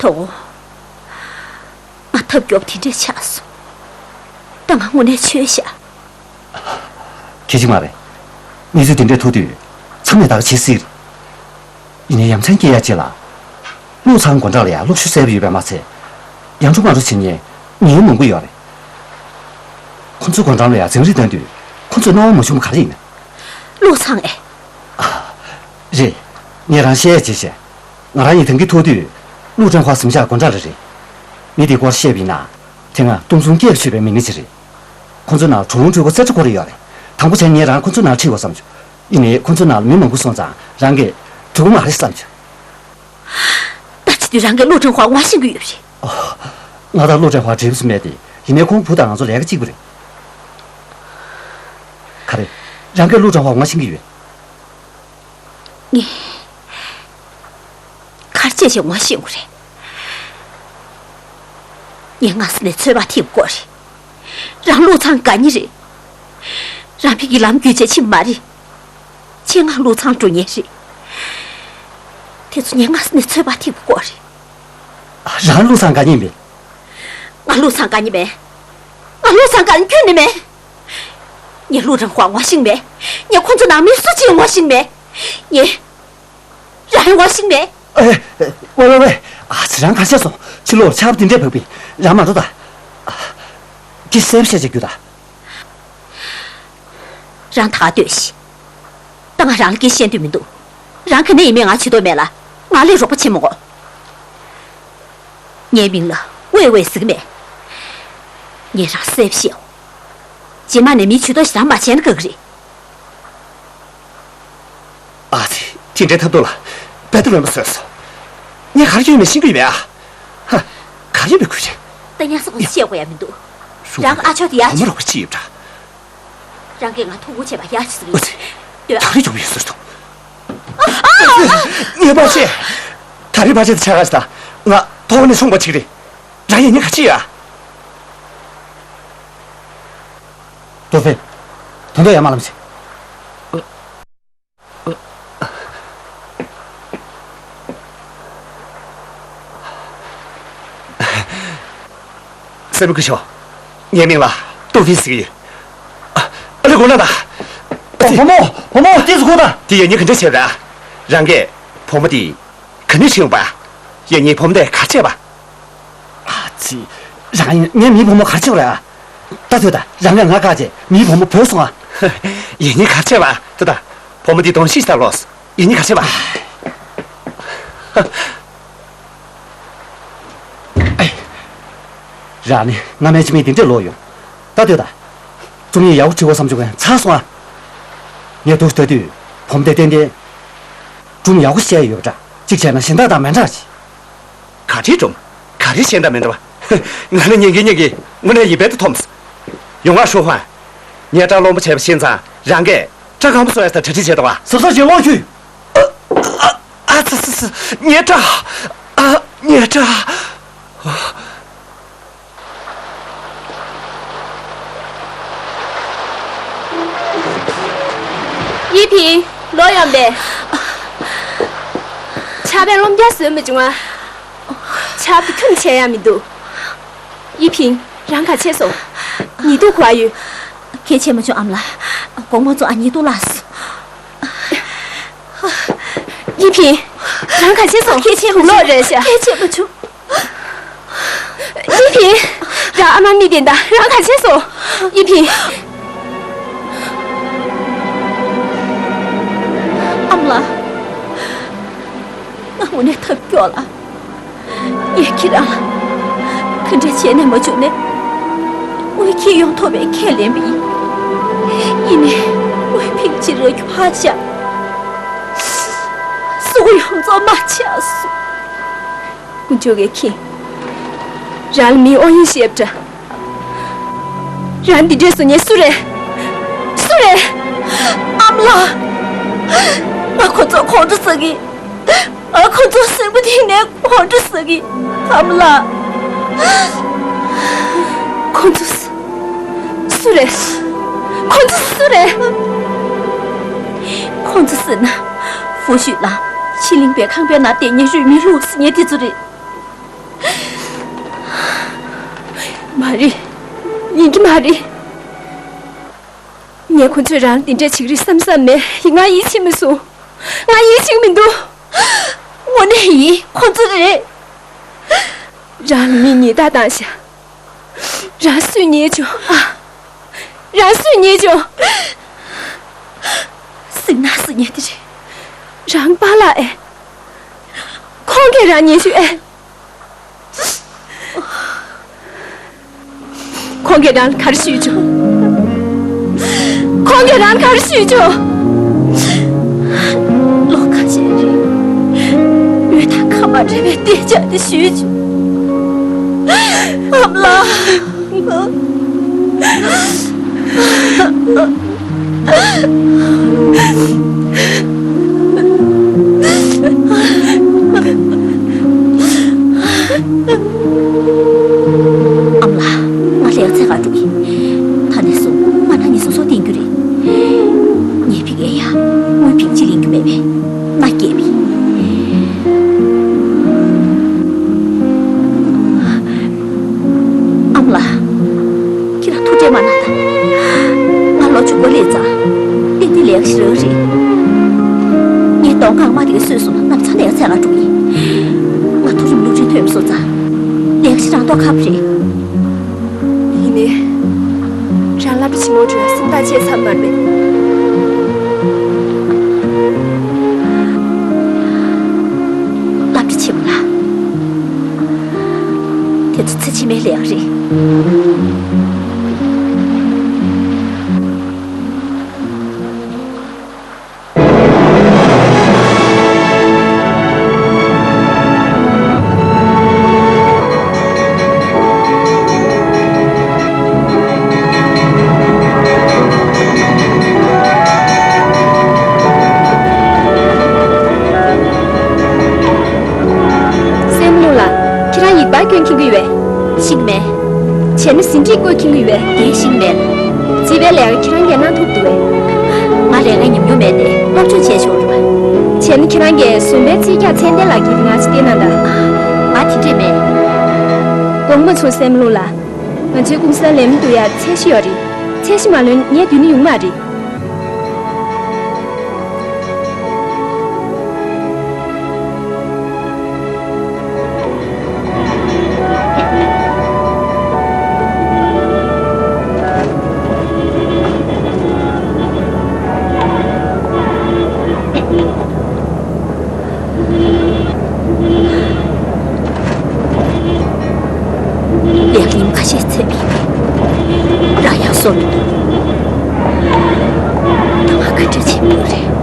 དོ། ང་ཐབས་སྐྱོ་པོ་དེ་འདྲས་ཆགས་སོང་། ད་ང་དངོས་གནས་འཆོལ་ཤག་ཁྱེད་ཅིག་མ་རེད། གནས་ཚུལ་དེ་འདྲས་ཐུག་དུས་ཚང་མས་ད་ག་བྱེད་སྲིད། ཡིན་ནའི་ཡ་མཚན་སྐྱེ་ཡ་ཅིག་ལ། བློ་ཚང་དགོན་བྲག་ལ་ཡ་གློག་ཤུགས་གསལ་པོ་ཡོད་པས་མ་ཚད། ཡང་འགྲོ་མ་འགྲོ་བྱེད་མཁན་ངའི་མང་པོ་ཡོད་རེད། ཁོ་ཚོའི་སྒོ་འགྲམ་ལ་ཡ་འཛིང་རེས་བཏོན་དུས། ཁོ་ཚོས་སྣང་བ་མ་བྱུང་བ་ག་རེ་ཡིན། བློ་ཚང་ཨེ། རེད། ངས་རང་བཤད་ཡ་བྱས་བྱས། ང་རང་ཡིན་ཐང་གི་ཐུག་དུས། ལུའུ་ཀྲེང་ཧྭ་གཟིམ་ཤག་སྒོ་འགྲམ་ལ་རེད། མི་དེའི་སྐོར་བཤད་པ་ཡིན་ན། དེ་སྔ་སྟོང་ཚུང་སྐད་ཆོད་པའི་མི་སྣ་ཅིག་རེད། ཁོ་ཚོའི་ནང་གྲུ་ལོང་སྤྲུལ་སྐུ་རྩེ་གྲ་སྐོར་རེ་ཡོད་རེད། དང་པོ་བྱས་ངས་རང་ཁོ་ཚོའི་ནང་ཁྲིད་དགོས་བསམ་བྱུང་། ཡིན་ནའི་ཁོ་ཚོའི་ནང་ལ་མི་མང་པོ་སོང་ཙང་རང་གིས་འགྲིག་གི་མ་རེད་བསམ་བྱུང་། ད་བྱེད་དུས་རང་གིས་ལུའུ་ཀྲེང་ཧྭ་ངོ་ཤེས་ཀྱི་ཡོད་རེད། ང་དང་ལུའུ་ཀྲེང་ཧྭ་འབྲེལ་བ་མེད་དེ། ཡིན་ནའི་ཁོང་བུ་དང་ང་ཚོ་ལས་ཀ་གཅིག་པ་རེད། ག་རེ། རང་གིས་ལུའུ་ཀྲེང་ཧྭ་ངོ་ཤེས་ཀྱི་ཡོད། ངས། ག་རེ་བྱས་བྱས་ངོ་ཤེས་དགོས་རེད། ངས་སྔ་ས་ནས་ཚོད་དཔག་ཐེབས་ཀྱི་ཡོད་རེད། རང་བློ་ཚང་དགའ་ཉེ་རེད། རང་ཕ་གིའི་ལམ་བརྒྱུད་བྱས་ཕྱིན་པ་མ་རེད། ཆེད་མངགས་བློ་ཚང་འགྲོ་མཁན་རེད། དེ་ཚོ་ངས་སྔ་ས་ནས་ཚོད་དཔག་ཐེབས་ཀྱི་ཡོད་རེད། རང་བློ་བཟང་དགའ་ཉེ་མེད། ང་བློ་བཟང་དགའ་ཉེ་མེད། ང་བློ་བཟང་དགའ་ཉེ་ཁྱོན་ནས་མེད། ངས་ལུའུ་ཀྲེང་ཧྭ་ངོ་ཤེས་མེད། ངས་ཁོ་ཚོ་ནང་མི་སུ་གཅིག་ངོ་ཤེས་མེད། ངས་རང་ངོ་ཤེས་མེད། ཨེ། ཝེ་ཝེ་ཝེ། ཨ་ཙི། རང་ག་རེ་བྱས་སོང་། ཕྱི་ལོགས་ཆར་པ་དེ་འདྲས་བབས་པས་རང་མ་འགྲོ་ད། ཨ། ཁྱེད་གསལ་པོ་བཤད་བྱས་རྒྱུགས་ད། རང་ད་ག་སྡོད་ཤིག་ད་ང་རང་ལ་སྐད་བཤད་འདོད་མི་འདུག་རང་ག་ནས་ཡིན་མིན་ང་བྱེད་འདོད་མེད་ལ། ང་ལ་རོགས་པ་བྱེད་མི་དགོས། ངའི་མིང་ལ་ཝེ་ཝེ་ཟེར་གྱི་མེད། ངས་རང་གསལ་པོ་བཤད་འོ། རྗེས་མ་ནས་མིའི་ཇུས་གཏོགས་ཞིག་རང་མ་བྱས་ན་དགའ་གི་རེད། ཨ་ཙི། དེ་འདྲའི་ཐབས་སྡུག་ལ་དཔེ་ལྟ་རན་པ་བཟོས་སོང་། ངས་ག་རེ་ཡོད་མེད་ཤེས་ཀྱི་ཡོད་མེད་ཨ། ཧ། ག་རེ་ཡོད་མེད་ཁུལ་བྱས། ད་ཉ་སོགས་བཤད་དགོས་ཡ་མི་འདུག་རང་ཨ་ཆོག་དེ་ཡག་བོ་མོ་རོགས་པ་ཅི་ཡོད་འདྲ། རང་གིས་ང་ཐུགས་ཁུར་བྱས་པ་ཡག་ཅིག་ཨ་ཙི། ཡིན། ད་རེས་ཅུང་ཡོད་ཟེར་སོང་། ངས་ཕར་ཆེ། ད་རེས་ཕར་ཆེ་དེ་ཆ་ག་ཞིག་ད། ང་ཐོག་ནས་སོང་བ་ཅིག་རེད། རང་ཡིན་ནི་ག་ཅི་ཡ། ཏོ་ཧྥེ། དོན་དག་ཡ་མ་ལམ་ཞིག་སེམས་ཁུར་ཤོག་ངའི་མིང་ལ་ཏོ་ཧྥེ་ཟེར་གྱི་ཡོད། ཨ་ལེ་གོ་ན་ད། བུ་མོ། བུ་མོ། ཏིས་གོ་ད། དེ་ཡ་ཉི་ག་འདྲ་བྱས་པ། རང་གིས་བུ་མོ་དེ་ག་ནས་ཁྲིད་ཡོང་པ། ཡ་ཉི་བུ་མོ་དེ་ག་བྱས་པ། ཨ་ཙི། རང་ངའི་མི་བུ་མོ་ག་བྱས་པ་རེད་ཨ། ད་ཐོས་ད། རང་གིས་ང་བཀག་རྗེས་མི་བུ་མོ་བུད་སོང་ཨ། ཡ་ཉི་ག་བྱས་པ། ད་ད། བུ་མོ་དེ་གདོང་ཤིག་ལྟ་ལོག་ཡིན་ནི་ག་བྱེད་པ། ཨེ། རང་ནི་སྔ་མའི་ཕྱི་མའི་དེ་འདྲས་ལོག་ཡོང་། ད་ལྟོས་ད། རྩོམ་ཡིག་ཡག་པོ་བྲིས་པ་བསམ་བྱུང་བས་ཚར་སོང་ཨ། ངས་འདུག་ལྟ་དུས་བུ་མོ་དེ་ཏན་ཏན། སྒྲུང་ཡག་པོ་བཤད་ཡོད་པ་འདྲ། གཅིག་བྱས་ན་གཞན་དག་དང་མི་འདྲ་ཞིག་ག་རེ་སྒྲུང་། ག་རེ་གཞན་དང་མི་འདྲ་བ། ང་ནི་ཉན་གིན་ཉན་གིན་དངོས་གནས་ཡིད་དཔལ་དུ་འཐོམས། ཡོང་ང་ཧྲུའུ་ཧུན། ངས་སྐྲ་སློང་པོ་བྱས་པ་ཤེས་ཙང་རང་གིས་སྐྲ་སྐམ་པོ་བཟོ་ཡ་ད་གྲ་སྒྲིག་བྱས་འདུག་ག་གཟབ་གཟབ་བྱེད་ལོག་ཁྱོད། ཨ་ཙི་ཙི་ཙི། ངའི་སྐྲ། ཨ། ངའི་སྐྲ། ཡི་ཕིང་། ལོག་ཡོང་པས། ཆར་པས་རློམ་རྒྱག་བཟོས་མ་བྱུང་ང་། ཆར་པ་ཁྱོན་ཆད་ཡ་མི་འདུག་ཡི་ཕིང་། རང་ག་བྱས་སོང་། ཉི་གདུགས་ག་ཡོད། གལ་ཆེ་མ་བྱུང་ཨ་མ་ལགས། དགོང་མོ་ཚོ་ཨ་ཉི་གདུགས་ལ་སོང་། ཡི་ཕིང་། རང་ག་བྱས་སོང་། གལ་ཆེ་མ་བྱུང་། ལོག་རེད་ཤག་གལ་ཆེ་མ་བྱུང་། ཡི་ཕིང་། རང་ཨ་མ་མིག་བསྟན་དང་རང་ག་བྱས་སོང་། ཡི་ཕིང་། ཨ་མ་ལགས། ང་དངོས་གནས་ཐབས་སྐྱོ་ལ། ངས་ཁྱེད་རང་ལ་ག་འདྲ་བྱས་ནས་མ་བྱུང་ནས་དངུལ་འཁྱེར་ཡོང་ཐུབ་པའི་ཁས་ལེན་པ་ཡིན། ཡིན་ནའི་དངུལ་ཕིང་ཅི་རག་རྒྱུ་ཕར་བཞག་སུ་གུ་ཡོངས་རྫོགས་མ་ཆགས་སོང་། དཀོན་མཆོག་གིས་ཁྱེད་རང་ལ་མིའི་དབང་ཡོད་བཤད་པ་འདྲ། རང་འདི་འདྲས་བཟོ་མཁན་སུ་རེད། སུ་རེད། ཨ་མ་ལགས། ང་ཁོ་ཚོ་ཁོང་ཁྲོ་ཟ་གི། ང་ཁོ་ཚོ་སེམས་པ་གཏིང་ནས་ཁོང་ཁྲོ་ཟ་གི། ཨ་མ་ལགས། ཁོ་ཚོ་སུ་རེད། ཁོ་ཚོ་སུ་རེད། ཁོ་ཚོ་ཟེར་ན་ཧྥུ་ཤུས་ལ་ཕྱི་གླིང་པའི་ཁང་པའི་ནང་བསྡད་མཁན་རུས་མིང་ལོག་ཟེར་མཁན་དེ་ཚོ་རེད། མ་རེད། ཡིན་གྱི་མ་རེད། ངས་ཁོ་ཚོས་རང་འདི་འདྲས་བྱེད་ཀྱི་རེད་བསམ་བསམ་ནས་ང་ཡིད་ཆེས་མི་སོང་། ང་ཡིད་ཆེས་མི་འདུག་དངོས་གནས་ཡིན། ཁོ་ཚོ་རེད། རང་ལ་མི་ཉེས་རྡུང་བཏང་ཤག་རང་སུས་ཉེས་བྱུང་ཨ། རང་སུས་རྙེད་བྱུང་། སྲིད་ན་སྲིད་ཉེ་དེ་རེད། རང་པཱ་ལགས་ཨེ། ཁོང་གིས་རང་རྙེད་བྱུང་ཨེ། ཁོང་གིས་རང་ལ་ག་རེ་ཞུས་བྱུང་། ཁོང་གིས་རང་ལ་ག་རེ་ཞུས་བྱུང་། ལོ་ཁ་ཤས་རིང་། འོད་མདངས་ཁ་པར་རེ་བའི་བདེ་འཇགས་དེ་ཞུས་བྱུང་། ཨ་མ་ལགས། ཨ་མ་ལགས། ང་ལས་ཀ་ཚད་ག་འགྲོ་གི། ད་ནས་བཟུང་ང་རང་ཉིད་སོ་སོར་བརྟེན་རྒྱུ་རེད། ངའི་ཕི་གའི་ཡ། དངུལ་བིང་གཅིག་ལེན་རྒྱུ་མེད་པས། ང་སྐྱེས་པའི། ཨ་མ་ལགས། ཁྱེད་རང་ཐུགས་ཁྲལ་མ་གནང་དང་། ང་ལོ་བཅུ་དགུ་སླེབས་ཙང་། ཏན་ཏན་ལས་ཀ་ཞིག་རག་གི་རེད། ངས་གདོང་ཁ་མ་དེ་ག་སོས་སོང་ན་ལམ་སང་ལས་ཀ་ཚད་ག་འགྲོ་གི། ང་མཐོ་རིམ་སློབ་འབྲིང་ཐོན་མི་སོང་ཙང་། ལས་ཀ་ཞིག་རག་མདོག་ཁ་པོ་རེད། ཡིན་ནའི། རང་སློབ་གྲྭ་ཆེན་མོ་འགྲོ་ཡ་སེམས་ཐག་བཅད་ཚར་མ་རེད། སློབ་གྲྭ་ཆེན་མོ་ལ། དེ་ཚོ་ཚེ་ཕྱི་མའི་ལས་ཀ་རེད། སྲས་མོ་ལགས། ཁྱེད་རང་ཡིག་པར་སྐྱོན་མཁྱེན་གྱི་ཡོད་པས། ཤེས་ཀྱི་མེད། བྱས་ན་ཟིན་བྲིས་བཀོད་མཁྱེན་གྱི་ཡོད་པས། དེ་ཤེས་ཀྱི་མེད། རྩིས་པའི་ལས་ཀ་ཁྱེད་རང་གིས་གནང་ཐུབ་འདུག་པས། ང་ལས་ཀ་ཉམས་མྱོང་མེད་དེ་སློབ་སྦྱོང་བྱས་ཆོག་འདུག་པས། བྱས་ན་ཁྱེད་རང་གིས་ཟུར་པའི་རྩིས་རྒྱག་ཚད་ལྡན་ལགས་ཀྱི་ང་ཅིག་བལྟས་གནང་དང་། ང་དེ་འདྲས་མེད། དགོངས་པ་མ་ཚོམ་སྲས་མོ་ལགས། ང་ཚོའི་ཀུང་སིར་ལས་མི་བསྡུ་ཡ་ཚད་གཞི་ཡོད་རེད། ཚད་གཞི་མ་ལོན་ངས་སྡུད་ནི་ཡོང་མ་རེད། ལས་ཀ་ཉིན་ཁ་ཤས་ཚད་པའི་རང་ཡང་སོར་མི་འདུག་ད་ང་ག་འདྲ་བྱེད་དགོས་རེད།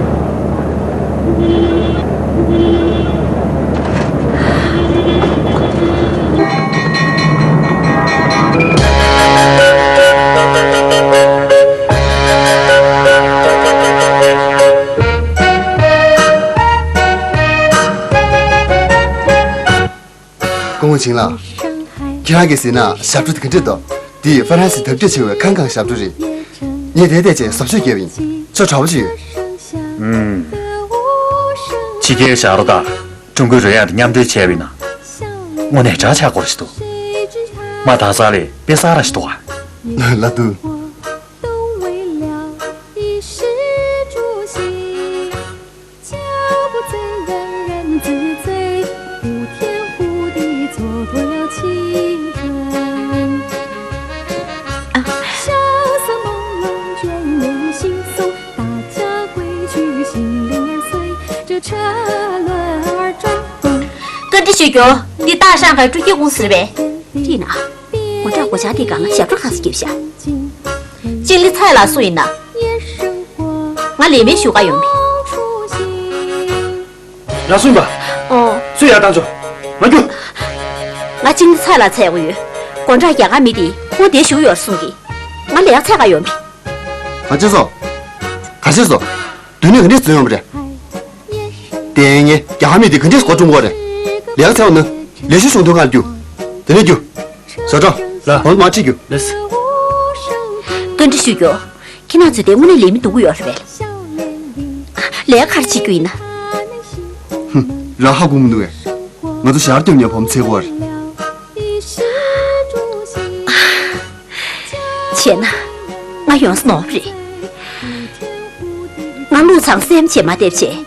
སྐུ་ངོ་ཆིང་ལགས། ཁྱེད་རང་གིས་གཟིགས་ན་ཞབས་བྲོ་དེ་ག་འདྲ་འདུག་འདི་ཧྥ་རན་སིའི་དར་རྒྱས་ཆེ་བའི་ཁང་ཁང་ཞབས་བྲོ་རེད། ངས་དེ་བལྟས་བྱས་བཟོ་བཅོས་བརྒྱབ་ཡིན། ཁྱོད་གྲྭ་པ་ཅིག་ཡོད། ཨུམ། ཕྱི་རྒྱལ་ཞབས་བྲོ་དང་ཀྲུང་གོའི་རོལ་དབྱངས་དང་མཉམ་འདྲེས་བྱས་པ་ཡིན་ན། དངོས་གནས་འདྲ་ཆགས་སྐོར་ཞིག་འདུག་མ་དང་ས་ལས་དཔེ་གསར་ར་ཞིག་འདུག་ཨ། ལ་དུ། བཀའ་འདྲི་ཞུ་རྒྱུ། འདི་ཏཱ་ཧྲང་ཧའེ་སྤྲོ་སྐྱིད་ཀུང་སི་རེད་པས། དེས་ན། ངོ་དྲག་སྒོ་ལྕགས་དེ་སྒང་ལ་ཞབས་བྲོ་ག་ཚོད་བརྒྱབ་ཤག་ཅིང་ལི་ཚའེ་ལགས་སུ་ཡིན་ན། ང་ལས་མེད་ཞུ་ག་ཡོང་མི། ར་སུན་པ། ཨོ། སུ་ཡར་བཏང་ཆོག་ང་རྒྱུ། ང་ཅིང་ལི་ཚའེ་ལགས་འཚོལ་གྱི་ཡོད། དགོང་དག་རྒྱ་གར་མི་དེ་ཁོང་དེར་བཞུགས་ཡོད་གསུང་གི། ང་ལས་ཀ་འཚོལ་ག་ཡོང་མི། ག་ཅི་སོ། ག་ཅི་སོ། སྡོད་གནས་ག་འདྲས་བཟོས་ཡོང་བ་རེད། དེ་ངས་རྒྱ་གར་མི་དེ་ག་འདྲས་སྒོ་བཙུགས་པ་རེད། ལས་ཀ་འཚོལ་ན། ལས་ཞུགས་གཞུང་དོན་ཁང་རྒྱུགས། དེ་ནས་རྒྱུགས། ཞོགས་ཀྲོང་། ལགས། བང་མ་ཁྲིད་རྒྱུགས། ལགས། བཀའ་འདྲི་ཞུ་རྒྱུ། ཁྱེད་རང་ཚོ་དེ་དངོས་གནས་ལས་མི་འདུག་གི་ཡོད་རེད་པས། ལས་ཀ་ག་རེ་བྱེད་རྒྱུ་ཡིན་ན། ཧུམ། རང་ཧ་གོ་མི་འདུག་གས། ང་ཚོ་ཞར་སྟོན་ཉོ་བམ་འཚོལ་དགོས་རེད། བྱས་ན། ང་ཡོང་ས་ནོར་བ་རེད། ང་ལུག་ཚང་སེམས་བྱེད་མ་འདེབས་བྱས།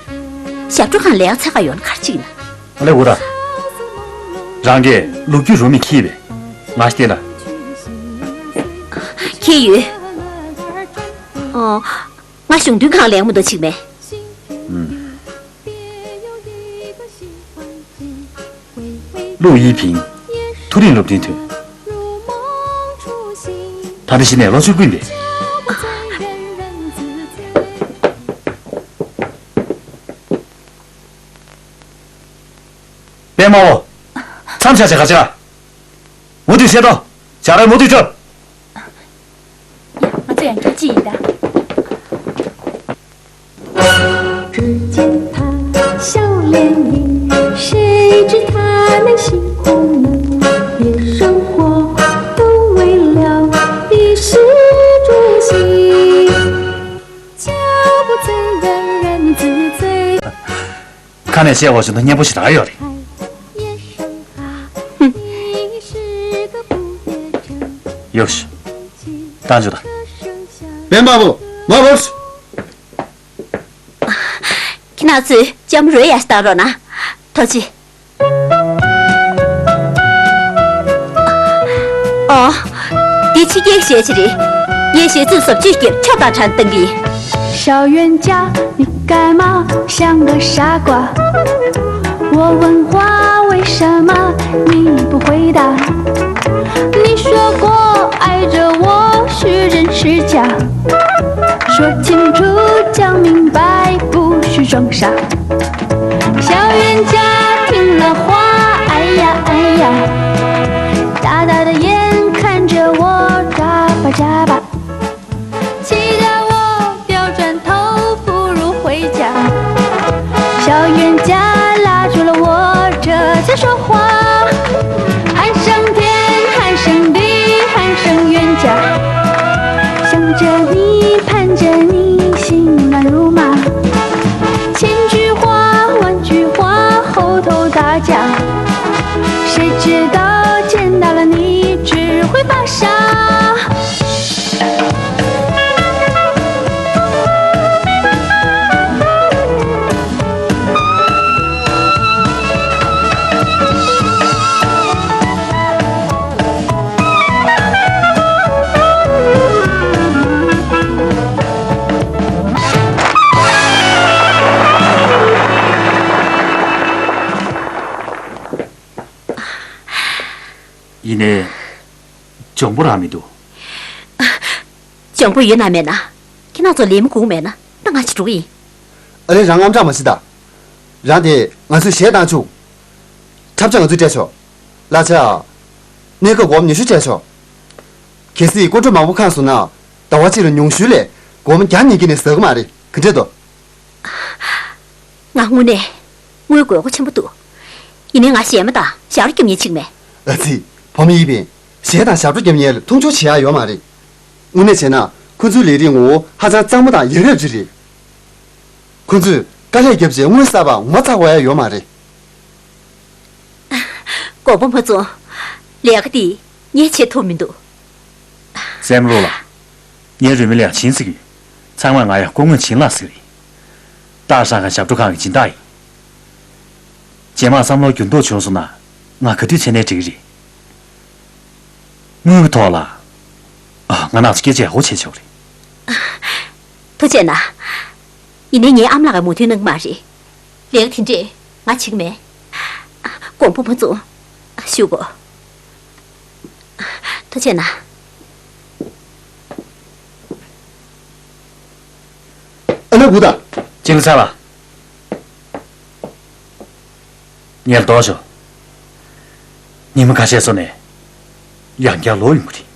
ཞབས་བྲོ་ཁང་ལས་ཀ་འཚོལ་ག་ཡོང་ན་ག་རེ་བྱེད་ཀྱི་ཡིན་ན། ཨ་ལེ་འུ་ད། རང་གིས་ལོ་རྒྱུས་རུ་མི་འཁྱེར་བས། ང་ཤི་བལྟས་ན། འཁྱེར་ཡོད། ཨོ། ང་གཞུང་དོན་ཁང་ལ་ཡོང་མི་འདུག་ཅིག་མེད། ཨུམ། ལུའུ་དབྱི་ཕིང་། མཐོ་རིམ་སློབ་འབྲིང་ཐོན། ད་ལྟ་གཞི་ནས་ལོ་བཅུ་དགུ་ཡིན་པས། པད་མ་བུ། མཚམས་བཞག་བྱས་ག་ཅི་ག་མུ་མཐུད་བཤད་དོ། བྱ་ར་མུ་མཐུད་བཅོ། ང་ཚོ་ཡང་བསྐྱར་ཅི་ཡིན་ད། 只见他笑脸迎，谁知他内心苦闷，夜生活都为了衣食住行，酒不醉人人自醉。 ཁ་ནས་བཤད་དགོས་བྱུང་ན་སྙན་པོ་ཞིག་རག་ཡོད་རེད། ཡོ་ཤི། ད་འཇུ་ད། པད་མ་བུ། མ་བུ། ཁྱེད་རང་ཚོས་ལྕམ་རོའི་ཡ་ཞིག་བཏང་རོགས་གནང་། ཐུགས་རྗེ་ཆེ། ཨོ། འདི་ཕྱི་རྒྱལ་གྱི་གཞས་ཅིག་རེད། ངས་གཞས་ཚིག་བཟོ་བཅོས་ཀྱིས་ཆོས་དང་བྲལ་བཏང་གི་ཡིན། 小冤家，你干嘛像个傻瓜？我问话，为什么你不回答？你说过爱着我，虚真是假？说清楚，讲明白，不许装傻。 小冤家听了话，哎呀哎呀，大大的眼看着我眨巴眨巴，气得我掉转头不如回家。小冤家拉住了我，这才说话。 喊声天，喊声地，喊声冤家，想着你，盼着你，心乱如麻。千句话，万句话，喉头打架。谁知道见到了你，只会发傻。 ཡིན་ནའི། འཇོན་པོ་རང་མི་འདུག་འཇོན་པོ་ཡོད་ན་མེད་ན། ཁྱེད་རང་ཚོ་ལས་མི་དགོས་མེད་ན་ད་ང་ཅི་འགྲོ་གི་ཡིན། ཨ་ལེ། རང་དངངས་སྐྲག་མ་བྱེད་ད། རང་དེ་ང་ཚོའི་གཞས་བཏང་བཅུག་འཁྲབ་ཆ་ང་ཚོས་སྤྲད་ཆོག་ལ་ཆ། གནས་སྐབས་སྒོར་མོ་ཉི་ཤུ་སྤྲད་ཆོག་གལ་སྲིད་སྐུ་མགྲོན་མང་པོ་ཁག་སོང་ན། ཟླ་བ་གཅིག་ལ་ཉུང་ཤོས་ལས་སྒོར་མོ་བརྒྱ་ཉིས་ཀྱི་ནས་ཟ་གི་མ་རེད། ག་འདྲས་འདུག་ང་དངོས་གནས་དངུལ་དགོས་མཁོ་ཆེན་པོ་འདུག་ཡིན་ནའི་ང་གཞས་མ་དང་ཞབས་བྲོ་རྒྱབ་མཁན་ཅིག་མེད། ཨ་ཙི། བུ་མོ་ཡིན་པས་གཞས་དང་ཞབས་བྲོ་རྒྱབ་མཁན་ལ་མཐོང་ཆུང་བྱེད་ཡག་ཡོད་མ་རེད། དངོས་གནས་བྱས་ན་ཁོ་ཚོའི་ལས་རིགས་ངོ་བོ་ཧ་ཅང་གཙང་མ་དང་ཡ་རབས་ཅིག་རེད། ཁོ་ཚོས་དཀའ་ལས་བརྒྱབ་བྱས་དངུལ་བསགས་པ་ངོ་ཚ་དགོས་ཡག་ཡོད་མ་རེད། དགོངས་པ་མ་ཚོམ། ལས་ཀ་འདི་ངས་བྱེད་ཐུབ་མི་འདུག་སེམས་རོགས་ལ། ངའི་རུས་མིང་ལ་ཡང་བྱིན་ཟེར་གྱི་ཡོད། ཚང་མས་ང་ཡང་སྐུ་ངོ་བྱིན་ལགས་ཟེར་གྱི་རེད། སྟག་ཧྲང་ཁ་ཞབས་བྲོ་ཁང་གི་སྦྱིན་བདག་ཡིན། རྗེས་མ་བསམ་བློ་འགྱུར་ལྡོག་བྱུང་སོང་ན་ང་ག་དུས་འཚོལ་ནའི་འགྲིག་གི་རེད། དངུལ་གྱི་ཐོག་ལ། ཨ། ང་རང་ཚོ་སྐད་ཆ་ཡག་པོ་བྱས་ཆོག་རེད། ཐུགས་རྗེ་གནང་། ཡིན་ནའི་ངའི་ཨ་མ་ལགས་ཀྱིས་མོས་མཐུན་གནང་གི་མ་རེད། ལས་ཀ་དེ་འདྲས་ང་བྱེད་ཀྱི་མེད། དགོངས་པ་མ་ཚོམ། ཞུ་གོ། ཐུགས་རྗེ་གནང་། ཨ་ལེ། བུ་དང་། ཅིང་ལི་ཚ་ལ། ངས་ལྡོག་ཤོག་ཉི་མ་ཁ་ཤས་སོང་ནས་ཡང་བསྐྱར་ལོག་ཡོང་གི་རེད།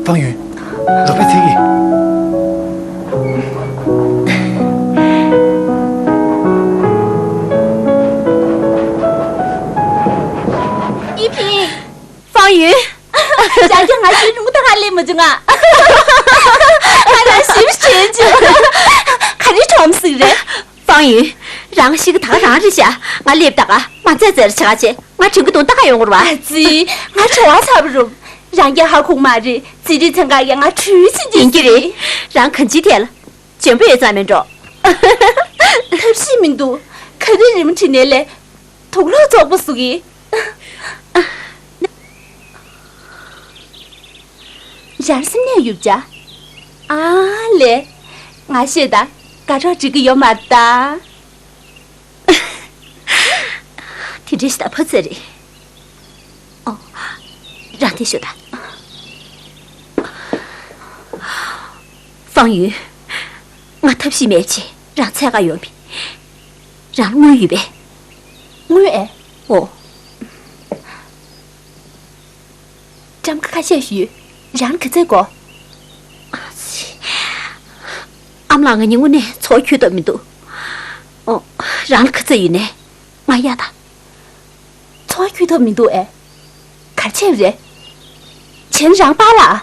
ཏང་ཡོན། ལག་པས་འཚིག་གི། ཧྥང་ཡུན། ཞག་རྒྱ་ང་ཞིག་རུང་ད་ཧ་ལས་མ་བྱུང་ང་། ང་རང་ཞིབ་བྱེད་བྱེད། ག་རེ་ཁྲོམ་ཟིག་རེད། ཧྥང་ཡུན། རང་ཞིག་ད་ག་རང་རེད་ཤག་ང་སླེབས་ད་ག་མ་ཚད་ཚེར་ཆག་ཆེ། ང་དྲན་གི་དོན་ད་ག་ཡོང་གི་རེད་བ། ཨ་ཙི། ང་བྲོ་བ་ཚ་པོ་རུ། རང་རྒྱ་ཧ་གོ་མ་རེད། ཙི་རི་ཚན་ག་ཡ་ང་བྲོས་ཕྱིན་ཡིན་གྱི་རེད། རང་གང་ཅིའི་ཐད་ལ་འཇོན་པོ་ཡོད་ཙང་མིན་འགྲོ། ཐབས་ཤེས་མི་འདུག་ག་རེ་རི་མོ་བྲིས་ནས་ལས། དུག་ལོག་བཙོག་པོ་ཟུག་གི། རང་སེམས་ནས་ཡོད་བྱ། ཨ་ལེ། ང་ཤེས་ད། དགའ་རོགས་འགྲིག་གི་ཡོད་མ་རེད་ད། དེ་འདྲ་ཞིག་ད་ཕ་ཚེ་རེད། ཨོ། རང་དེ་ཤོད་ད། ཧྥང་ཡུན། ང་ཐབས་ཤེས་མེད་བྱས་རང་འཚོལ་ག་ཡོང་མི། རང་དངུལ་ཡོད་པས། དངུལ་ཨེ། ཨོ། ཀྲམ་ཁ་ཁ་ཤས་ཤིག་ཡོད། རང་ག་ཚད་དགོས། ཨ་ཙི། ཨ་མ་ལགས་ང་གཉིས་དངོས་གནས་འཚོ་བ་འཁྱོལ་ཐབས་མི་འདུག་ཨོ། རང་ལ་ག་ཚད་ཡོད་ནས་ང་གཡར་དང་། འཚོ་བ་འཁྱོལ་ཐབས་མི་འདུག་ཨེ། ག་རེ་བྱས་པ་རེད། བྱས་ན་རང་པཱ་ལགས།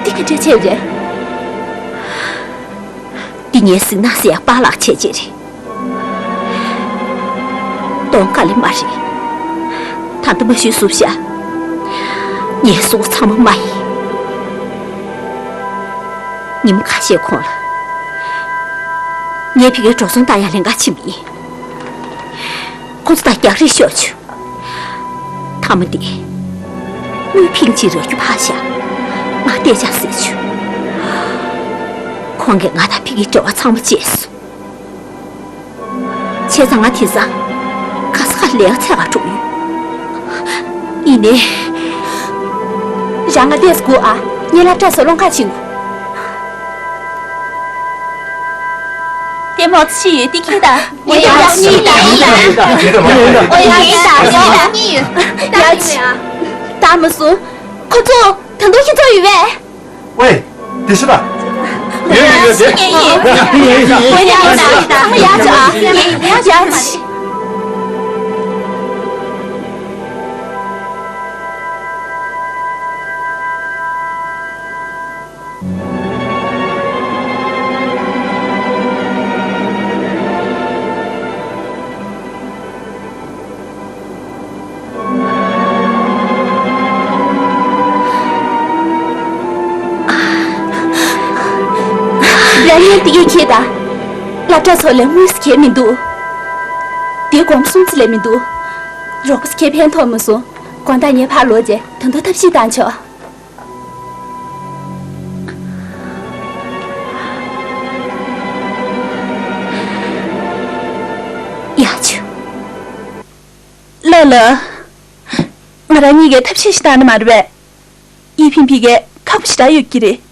འདི་ག་འདྲ་བྱས་རེད། འདི་ངའི་གཟིགས་སྣང་ཟེར་ཡག་པཱ་ལགས་བྱས་རྗེས་རེད། གདོང་དཀར་ལེ་མ་རེད། ད་ལྟ་མ་ཞུས་བསུབ་ཤག་ངའི་གཟུགས་ཚང་མ་མ་ཡིན། ཉིན་ཁ་ཤས་གོང་ལ། ངས་ཕ་གིར་འགྲོ་སོང་བཏང་ཡག་ལེན་ག་ཕྱིན་པ་ཡིན། ཁོ་ཚོ་དང་རྒྱག་རེས་ཤོར་བྱུང་། མཐའ་མ་དེ། དངུལ་ཕིང་གཅིག་རག་རྒྱུ་ཕར་བཞག་ང་བསྡད་ཆགས་ཟེར་བྱུང་། ཁོང་གིས་ང་དང་ཕ་གིའི་འབྲེལ་བ་ཚང་མ་བཅད་སོང་། བྱས་ཙང་ང་དེང་སང་ག་ས་ག་ལ་ལས་ཀ་འཚོལ་ག་འགྲོ་གི་ཡོད། ཡིན་ནའི། རང་ང་བལྟས་སྒུག་ཨ། ངས་སློབ་གྲྭ་ཚོ་སློང་ག་ཕྱིན་གོ། ལྟད་མོ་ཅི་ཡོད་འདི་ཁྱེར་དང་། ངས་ཡང་ཅི་དང་ཡིན་དང་། ཨོ་ཡ་ཡིན་དང་ཡིན་དང་གཉིས་ཡོད། ཡ་ཅི། ད་མ་སོང་། ཁོ་ཚོ་ད་དུང་ཁྱེད་ཚོ་ཡོད་པས། ཝེ། དེ་ཤི་ད། ཡོད་ཡོད་ཡོད་དེ། ངས་ཡིན། ངས་ཡིན་དང་ཡིན་དང་ཚང་མ་ཡ་ཅི་ཨ། ཡ་ཅི། རང་ཉིད་འདི་གས་ཁྱེད་དང་། སློབ་གྲྭ་ཚོ་ལས་དངུལ་སུ་ཁྱེར་མི་འདུག་དེ་སྒོར་མོ་གསུམ་ཙམ་ལས་མི་འདུག་རོགས་པ་ཁྱེད་ཕན་ཐོགས་མ་སོང་། དགོང་དག་ངའི་ཕར་ལོག་རྗེས་ད་དུང་ཐབས་ཤེས་བཏང་ཆོག་ཡ་ཆུ། ལ་ལ། ང་རང་གཉིས་ཀས་ཐབས་ཤེས་ཤིག་བཏང་ན་མ་རེད་པས། ཡིན་ཕིང་ཕིང་གིས་ཁག་པོ་ཞེ་དྲག་ཡོད་ཀྱི་རེད།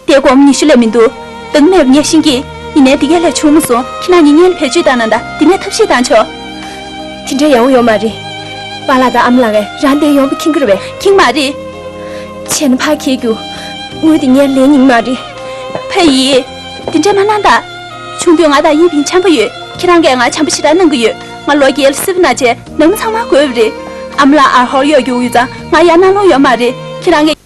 དེ་སྒོར་མོ་ཉི་ཤུ་ལས་མི་འདུག་དང་མེད་པ་ངས་ཤེས་ཀྱི། ཡིན་ནའི་དེ་གས་ལས་བྱུང་མ་སོང་། ཁྱེད་རང་གཉིས་སྔོན་ལ་བེད་སྤྱོད་བཏང་ན་ད། དེ་ནས་ཐབས་ཤེས་བཏང་ཆོག་དེ་འདྲ་ཡོང་ཡོད་མ་རེད། པཱ་ལགས་དང་ཨ་མ་ལགས་ཀྱིས་རང་འདིར་ཡོང་བ་མཁྱེན་གྱི་རེད་པས། མཁྱེན་མ་རེད། བྱས་ན་ཕར་འཁྱེར་རྒྱུ། དངུལ་དེ་ངས་ལེན་ཉན་མ་རེད། ཕ་ཡིས། དེ་འདྲ་མ་གནང་དང་། ཆུང་དུས་ང་དང་ཡིན་ཕིང་འཆམ་པོ་ཡོད། ཁྱེད་རང་གིས་ང་འཆམ་པོ་ཞེ་དྲག་གནང་གི་ཡོད། ང་ལོ་བརྒྱད་ལ་སི་པན་ནང་བྱས། ནང་མི་ཚང་མ་དགོས་པ་རེད། ཨ་མ་ལགས་ཨར་ཧོར་གཡོག་རྒྱུགས་ཡོད་ཙང་ང་ཡར་གནང་ལོང་ཡོད་མ་རེད། ཁྱེད་རང་གིས།